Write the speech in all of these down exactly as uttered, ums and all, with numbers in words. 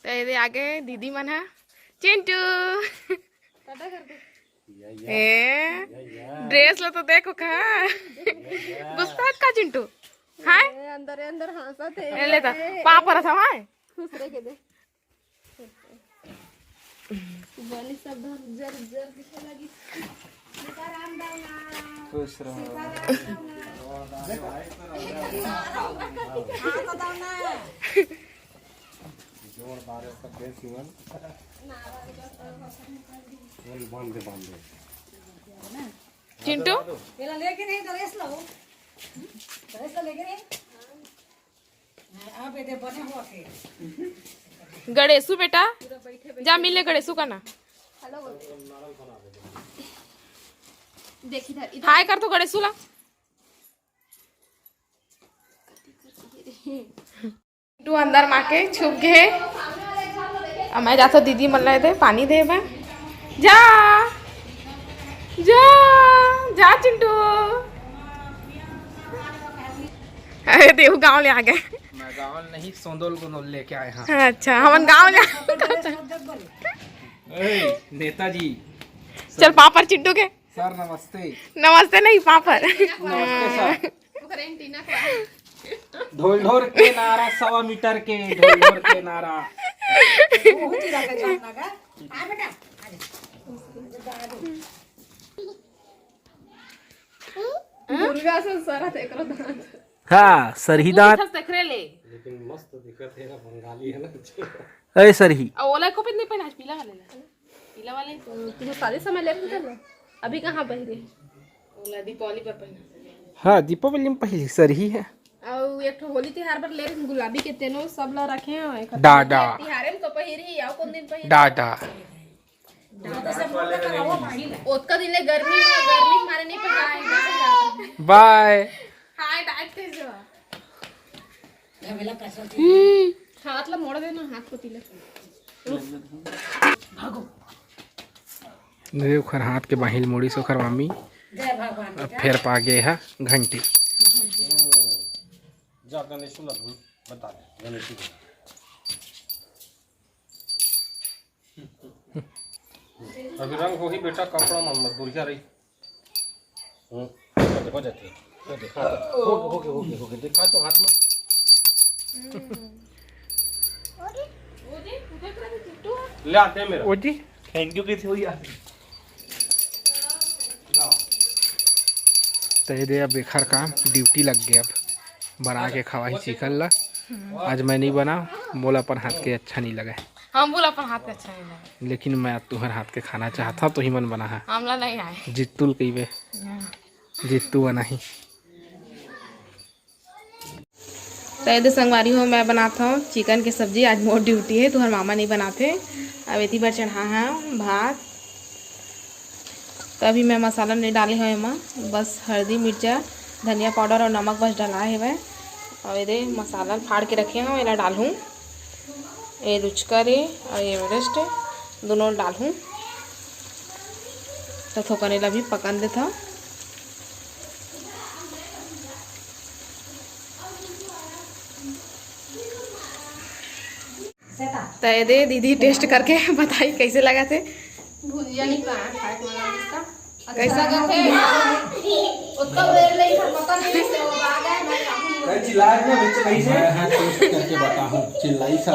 तो ये आगे दीदी मन हा। चिंटू। ए, ड्रेस ला तो देखो का। गुस्सात का चिंटू? हाय। ए, अंदर, अंदर हंसत हे। ए, ले तो, पाँव परत हवय। खुश रह के दे। बनी सब धर, जर, जर दिखे लगी। सीताराम दाना। खुश रहो। सीताराम दाना। हाँ, बताओ ना। जोर मारे सब दे सीवन। बोल, बांध दे, बांध दे। चिंटू? ये ला लेके नहीं, ड्रेस ला वो। ड्रेस ला लेके नहीं। हाँ, बेटे, बने हुआ थे। गणेशू बेटा, जा मिले गणेशू का ना। देख इधर, इधर। हाय कर तो गणेशू ला। तू अंदर मा के छुप गे। अब मैं जाथों दीदी मन ला दे पानी दे बर। जा, जा, जा चिंटू। अरे देव गांव ले आ गए। मैं गांव नहीं, सोंदोल गोंदोल लेके आए हैं। अच्छा, हमन गांव ले। ए, नेताजी। चल पाँव पर चिंटू के। सर नमस्ते। नमस्ते नहीं पाँव पर। नमस्ते सर। ढोल ढोल के नारा, सवा मीटर के ढोल ढोल के नारा। बहुत ही ज्यादा जानना का। आ बेटा, आ जा। दुर्गा से सरत एकरो दांत। हाँ, सरही दांत। एकरे ले। लेकिन मस्त दिखत हे ना, बंगाली है ना। अरे सरही। आ ओला को भी नहीं पहना, पीला वाले ला। पीला वाले। तो तुम शादी समय लेके चल रहे। अभी कहाँ पहिरे? ओला दीपावली पर पहना। हाँ, दीपावली में पहली सरही है। और एक ठो होली तिहार पर ले रहे गुलाबी के तेनो सब ला रखे हैं, एक डा, डा। तिहारे में तो पहिरी, आओ कौन दिन पहिरी? डा, डा। ओतका दिन ले गर्मी में, गर्मी के मारे नहीं पहनाए। बाय। हाय, डांट के जो। हम्म। हाथ ला मोड़ देना, हाथ को तिलक। भागो। देख, ओखर हाथ के बाहिल मोड़ी से ओखर मामी। जय भगवान अब बेटा। फेर पा गे हा घंटी। जा गणेशू ला बता दे, गणेशू ला। अभी रंग होही बेटा, कपड़ा मन मत बुरिया रही। हम्म, देखो जाते। ये देखो। हो, हो गए, हो गए, हो गए। दिखा तो हाथ में। ले आते हैं मेरा। ओ जी, thank you कैसे हो यार? ला। तो ये दे, अब एखर काम ड्यूटी लग गया, अब बना के खवाही चिकन ला। आज मैं नहीं बना, मोला अपन हाथ के अच्छा नहीं लगे। हम बोला अपन हाथ के अच्छा नहीं लगे। लेकिन मैं तुहर हाथ के खाना चाहता, तो ही मन बना है। हमला नहीं आए। जित्तू ल कहिबे। हाँ। जित्तू बनाही। तो ये दे संगवारी हो, मैं बनात हूँ चिकन के सब्जी। आज मोर ड्यूटी है, तुहर मामा नहीं बनाते। अब एती बर चढ़ा है भात। तो अभी मैं मसाला नहीं डाले हवे एमा, बस हल्दी, मिर्चा, धनिया पाउडर और नमक बस डला हेवय। और ये दे मसाला फाड़ के रखे हूँ, एला डालूँ। ये रुचका रे और ये एवरेस्ट दोनों डालूँ। तो थोकन एला भी पकन देता। त ये दे दीदी टेस्ट करके बताही कैसे लगा थे। भुजिया नहीं पाया खाए के वाला इसका। अच्छा कैसा लगा थे? उतना बेर ले था, पता नहीं से वो आ गया, मैं काफी कई चिल्लाए ना बीच में से। मैं हाँ टेस्ट करके बताहूँ, चिल्लाई सा।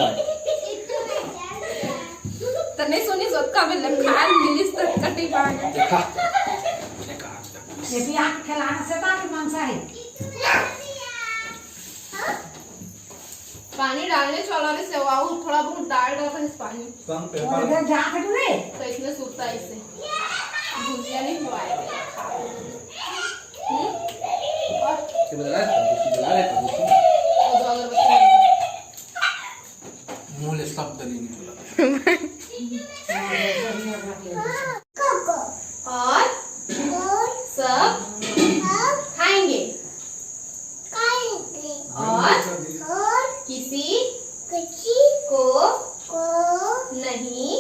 तने सुनी सोत का भी लखान मिलिस तक कटी पाएगा। देखा। ये भी आँख खिलाना से बाकी मनसा है। पानी डालने चला रे सेवाऊ, थोड़ा बहुत डाल डाल इस पानी। कम और पेपर। इधर जा हट रे। तो इसमें सूखता है इससे। भुजिया नहीं हुआ है। हम्म? और? ये बता रहा है, तंदूरी बना रहे, तंदूरी। वो दो अगरबत्ती। मुंह ले शब्द नहीं निकला। और सब खाएंगे। और किसी को नहीं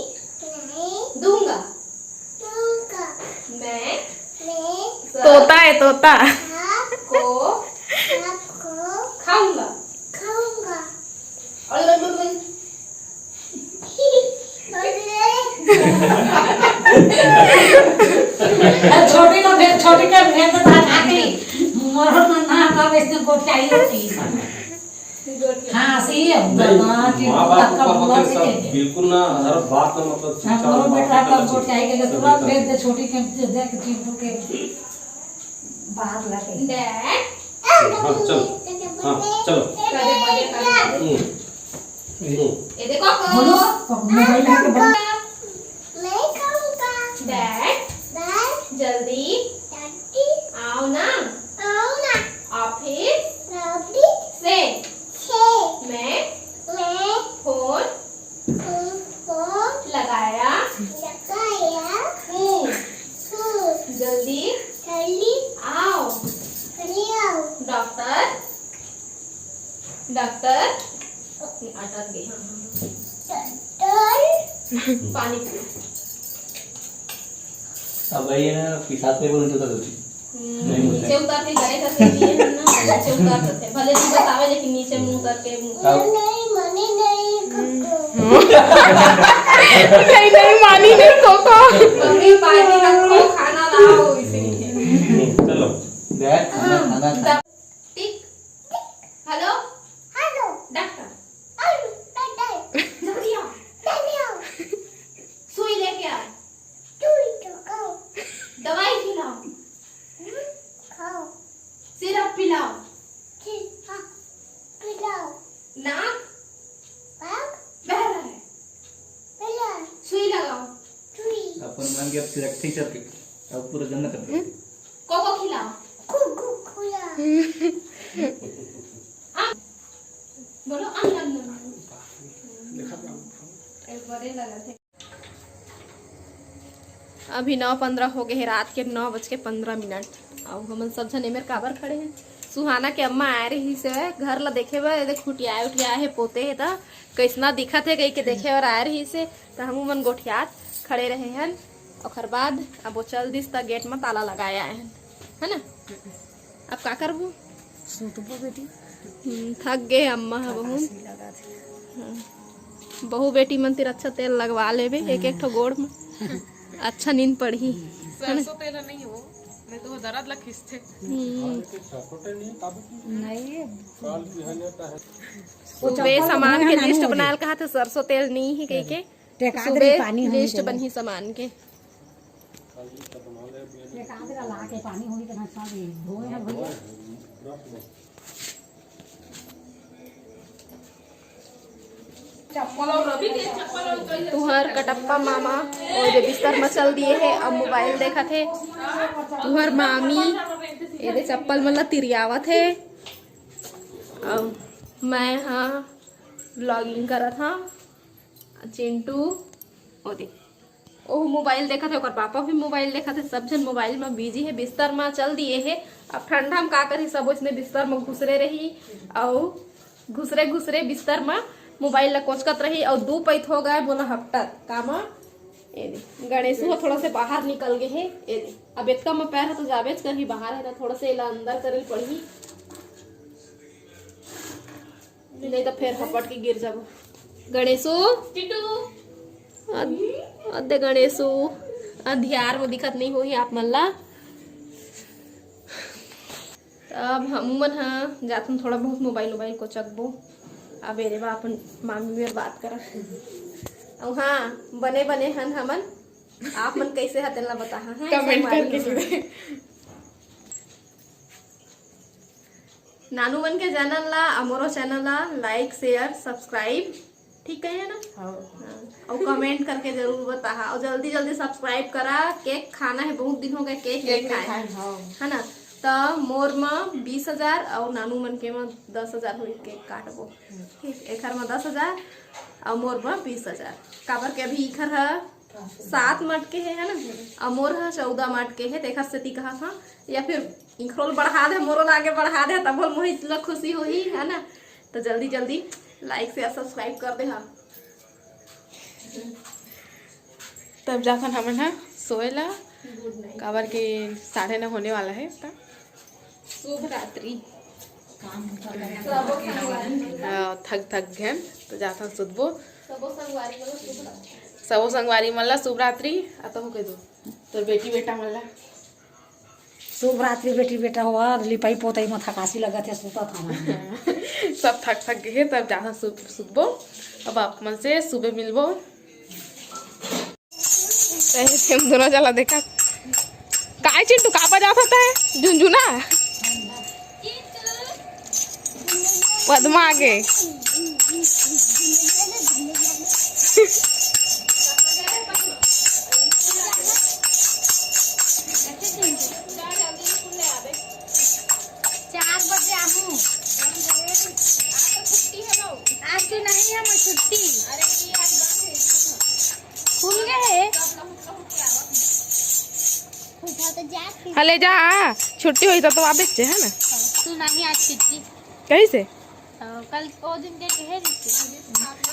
दूंगा। मैं सब तोता है, तोता। को खाऊंगा। और छोटी ला भेज, छोटी के भेज देता खाती। मोरो ना, ना, ना, वैसे गोटियाई होती। हाँ, सही है। नहीं, दादा, माँ बाप ऊपर होते हैं सब, बिल्कुल ना, हर बात ना, मतलब, हाँ, शिक्षा मोरो बेटा का गोटियाई के तुरंत भेज दे, छोटी के दे, दे, चिंटू के। बात लगे। डैड। हाँ, चलो। हाँ, चलो। करे बड़े करे। हम्म। हम्म। ये देखो। बोलो, मोबाइल लेके बोलो। मैं खाऊंगा। डैड। डैड। जल्दी। जल्दी। आओ ना। आओ ना। ऑफिस। ऑफिस। से। से। मैं। मैं। फोन। फोन। लगाया। लगाया। हूँ। हूँ। जल्दी। जल्दी। आओ। जल्दी आओ। डॉक्टर। डॉक्टर। अटक गई। हाँ, हाँ, हाँ। डॉक्टर। पानी पियो। अब वही है ना, पिसाब पे बोलने तो होती। हम्म, नहीं होता नीचे है। उतार के गए करते लिए हम ना, नीचे उतार देते। भले तू बतावे, लेकिन नीचे मुंह करके मुंह। अब नहीं, मनी नहीं, कोको। नहीं, नहीं, मानी नहीं, कोको। मम्मी पानी रखो, खाना लाओ, इसीलिए। चलो। बैठ, खाना, हाँ, खाना खा। टिक। Hello. Hello. Doctor. Hello, doctor. जल्दी आओ। जल्दी आओ। सुई लेके आओ। सुई लेके आओ। दवाई खिलाओ। हम्म, खाओ। सिरप पिलाओ। सिरप पिलाओ। नाक। नाक। बह रहा है। बह रहा है। सुई लगाओ। सुई। अपन मन के अब सिरप ठीक करके, अब पूरा गंदा कर दे। हम्म। कोको खिलाओ। कोको खिलाओ। आम। बोलो, आम, आम, आम। ए, बड़े लगा थे। अभी नौ पन्द्रह हो गए हे, रात के नौ बज के पन्द्रह मिनट। अउ हमन सब झन एमेर काबर खड़े हैं? सुहाना के अम्मा आए रहिस हे घर ला देखे बर, एदे खुटियाए उठियाए हे, पोते हे, त कइसना दिखत हे कहिके देखे बर आए रहिस हे। त हमू मन गोठियात खड़े रहे हन। ओकर बाद अब वो चल दिस, त गेट म ताला लगाए आए हन, है ना? अब का करबू? सूतबो बेटी। हम्म, थक गए अम्मा ह बहुत। हाँ। बहू बेटी मन तिर अच्छा तेल लगवा लेबे एक एक ठो गोड़ में, अच्छा नींद पड़ही, है ना? सरसों तेल नहीं हो, नहीं तो वो दर्द ला खींचते। हम्म। नहीं। सुबह सामान के लिस्ट बनायल कहा थे, सरसों तेल नहीं है कह के। सुबह लिस्ट बनही सामान के। एक आध ला लाके पानी होही त मैं सब धोए हन भैया। तुहर कटप्पा मामा ओ दे बिस्तर म चल दिए हे, अब मोबाइल देखत हे। तुहर मामी एदे चप्पल मन ला तिरियावत हे। अब मैं हा vlogging करत हा। चिंटू ओदे ओह मोबाइल देखत हे, ओकर पापा भी मोबाइल देखत हे, सब झन मोबाइल म बिजी हे। बिस्तर म चल दिए हे। अब ठंडा म का करही, सब ओइसने बिस्तर म घुसरे रही, अउ घुसरे घुसरे बिस्तर म मोबाइल ल कोचकत रही, अउ दू पइत हो गए मोला हपटत। का म? ए दे, गणेशु ह थोड़ा से बाहर निकल गे हे। ए दे, अब एतका म पैर ह तो जाबेच करही, बाहर हे त थोड़ा से एला अंदर करे ल पड़ही। नहीं तो फिर हपट के गिर जाबो। गणेशु। टिटू। अद-, अदे गणेशु। अंधियार में दिखत नहीं होही आप मन ला। त अब हमू मन ह जाथन थोड़ा बहुत मोबाइल वोबाइल कोचकबो। अब एरे बा अपन मामी मेर बात करत। अउ हाँ, बने बने हन हमन। आप मन कैसे ह तेला बताहा, हैं? कमेंट संगवारी करके हो। नानू मन के चैनल ला, अउ मोरो चैनल ला लाइक, शेयर, सब्सक्राइब, ठीक कहे ना? हाँ। हाँ। अउ कमेंट करके जरूर बताहा, अउ जल्दी जल्दी सब्सक्राइब करा। केक खाना है, बहुत दिन हो गए केक नहीं खाए। हाँ। है ना? त मोर म बीस हजार अउ नानू मन के म दस हजार होई, केक काटबो। ठीक, एखर म दस हजार अउ मोर म बीस हजार। काबर के अभी इखर ह सात मट के हे, है ना? अउ मोर ह चौदह मट के हे, तेखर सेती कहा था, या फिर इखरोल बढ़ा दे, मोरो ला आगे बढ़ा दे, तब मोहित ला खुशी होही, है ना? तो जल्दी जल्दी लाइक शेयर सब्सक्राइब कर दे हा। तब जाथन हमन ह सोए ला, काबर के साढ़े नौ होने वाला है। तब शुभ रात्रि। हाँ, थक थक घेन तो जाथन सुतबो। सबो संगवारी मन ला शुभ रात्रि। आ तहूँ कह दो, तोर बेटी बेटा मन ला। शुभ रात्रि बेटी बेटा हो, लिपाई पोताई म थकासी लगत हे, सुतत हन। सब थक थक गे हे, तब जादा सु-, सुतबो। अब आप मन से सुबह मिलबो। कहे थे हम दोनों चला देखा। काय चिंटू, का बजावत हे झुनझुना? पद्मा आगे। चार बजे आहूँ। आज तो नहीं है मोर छुट्टी। खुल गए हे। हले जा, छुट्टी होई त तो आबे चे, है ना? तू नहीं आज छुट्टी। कैसे? कल ओ दिन के कहे रहिसे।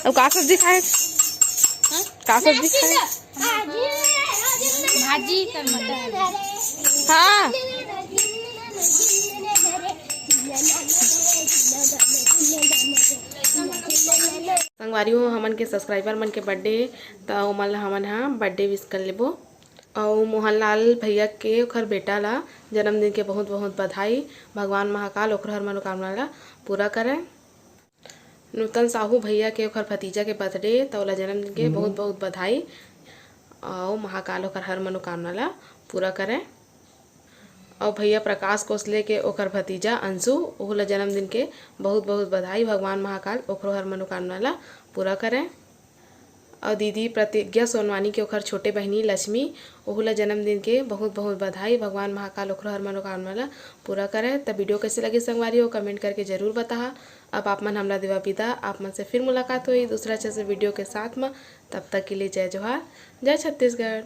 अब का सब्जी खाए? हाँ? का सब्जी खाए? भाजी कर मटर। हाँ। संगवारी हो, हमन के subscriber मन के birthday हे, त ओमन ला हमन हा birthday wish कर लेबो। अउ मोहनलाल भैया के ओखर बेटा ला जन्मदिन के बहुत बहुत बधाई। भगवान महाकाल ओखर हर मनोकामना ला पूरा करय। नूतन साहू भैया के ओखर भतीजा के birthday, त ओला जन्मदिन के बहुत बहुत बधाई। अउ महाकाल ओखर हर मनोकामना ला पूरा करय। अउ भैया प्रकाश कोसले के ओखर भतीजा अंशु, ओहू ला जन्मदिन के बहुत बहुत बधाई। भगवान महाकाल ओखरो हर मनोकामना ला पूरा करय। अउ दीदी प्रतिज्ञा सोनवानी के ओखर छोटे बहिनी लक्ष्मी, ओहू ला जन्मदिन के बहुत बहुत बधाई। भगवान महाकाल ओखरो हर मनोकामना ला पूरा करय। त video कैसे लगे संगवारी हो, comment करके जरूर बताहा। अब आप मन हमला देवा विदा, आप मन से फिर मुलाकात होई दूसरा अच्छे से video के साथ म। तब तक के लिए जय जोहार, जय छत्तीसगढ़।